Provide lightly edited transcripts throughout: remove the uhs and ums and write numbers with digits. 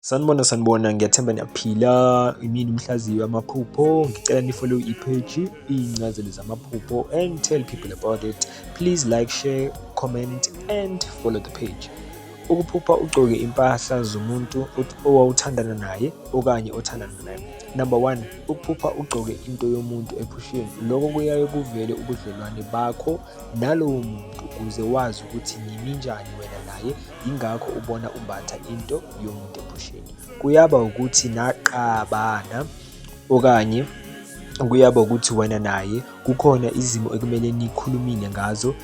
Sanibona, sanibona, ngiyathemba niyaphila. Imini umhlaziyi wamaphupho. Ngicela ni-follow i-page, iy'ncazelo zamaphupho, and tell people about it. Please like, share, comment and follow the page. Ukuphupha ugcoke impahla zomuntu owawuthandana naye okanye othandana naye. Number one, ukuphupha ugcoke into yomuntu ephusheni. Lokho kuyaye kuvele ubudlelwane bakho nalowo muntu ukuze wazi ukuthi niminjani wena naye, yingakho ubona umbatha into yomuntu ephusheni. Kuyaba ukuthi naqabana okanye kuyaba ukuthi wena naye kukhona izimo ekumele nikhulumile ngazo,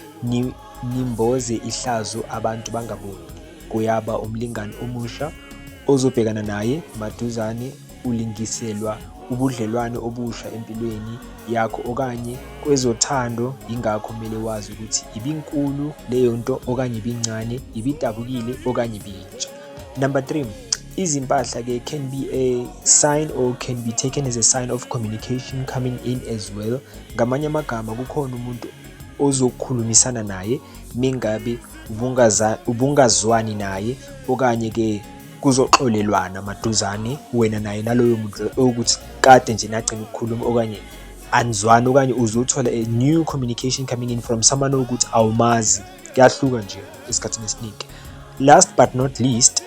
nimboze ihlazo abantu bangaboni. Kuyaba umlingani omusha ozobhekana naye maduzane, ulingiselwa ubudlelwane obusha empilweni yakho okanye kwezothando, yingakho kumele wazi ukuthi ibinkulu leyo nto okanye ibincane, ibidabukile okanye ibiyintsha. Number three, izimpahla-ke can be a sign or can be taken as a sign of communication coming in as well. Ngamanye amagama, kukhona umuntu ozokhulumisana naye mingabe ubungazwani naye, okanye-ke kuzoxolelwana maduzane wena naye naloyo muntu okuthi kade nje nagcina ukukhuluma okanye anizwani, okanye uzothola a new communication coming in from someone ukuthi awumazi. Kuyahluka nje esikhathini esiningi. Last but not least,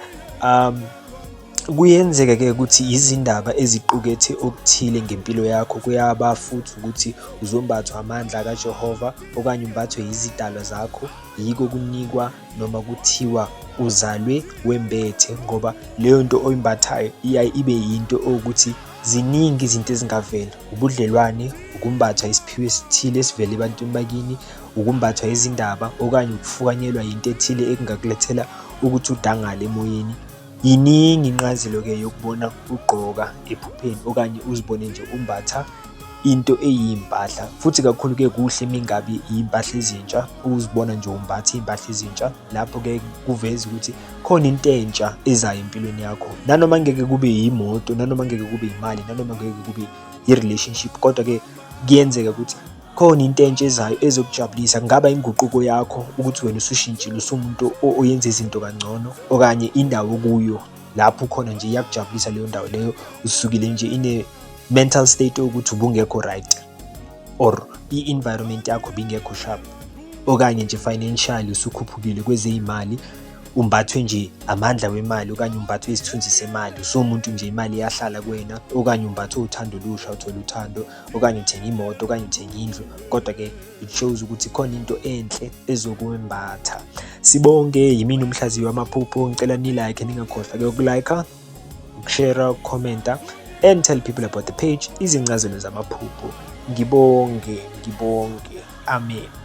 kuyenzeka-ke ukuthi izindaba eziqukethe okuthile ngempilo yakho. Kuyaba futhi ukuthi uzombathwa amandla kaJehova okanye umbathwe izidalwa zakho, yiko kunikwa noma kuthiwa uzalwe wembethe, ngoba leyo nto oyimbathayo iyaye ibe yinto okuthi ziningi izinto ezingavela: ubudlelwane, ukumbathwa isiphiwo esithile esivela ebantwini bakini, ukumbathwa izindaba okanye ukufukanyelwa yinto ethile ekungakulethela ukuthi udangale emoyeni. Yiningi inqazelo-ke yokubona ugqoka ephupheni okanye uzibone nje umbatha into eyimpahla. Futhi kakhulu-ke kuhle mingabe iy'mpahla ezintsha, uzibona nje umbatha iy'mpahla ezintsha, lapho-ke kuveza ukuthi khona into entsha ezayo empilweni yakho. Nanoma ngeke kube yimoto, nanoma ngeke kube imali, nanoma ngeke kube i-relationship, kodwa-ke kuyenzeka ukuthi khona into entsha ezayo ezokujabulisa. Kungaba inguquko yakho ukuthi wena usushintshile, usuwumuntu oyenza izinto kangcono, okanye indawo okuyo lapho ukhona nje iyakujabulisa leyo ndawo leyo, usukile nje ine-mental state yokuthi ubungekho right, or i-environment yakho ibingekho sharp, okanye nje financially usukhuphukile kwezey'mali, umbathwe nje amandla wemali okanye umbathwe isithunzi semali, usuwumuntu nje imali iyahlala kuwena, okanye umbathwe uthando olusha, uthola uthando, okanye uthenga imoto, okanye uthenga indlu. Kodwa-ke it shows ukuthi khona into enhle ezokwembatha. Sibonge, yimina umhlaziyi wamaphupho. Ngicela ni-like, ningakhohlwa-ke uku-like, ukushare, ukukhomenta and tell people about the page, izincazelo zamaphupho. Ngibonge, ngibonge, amen.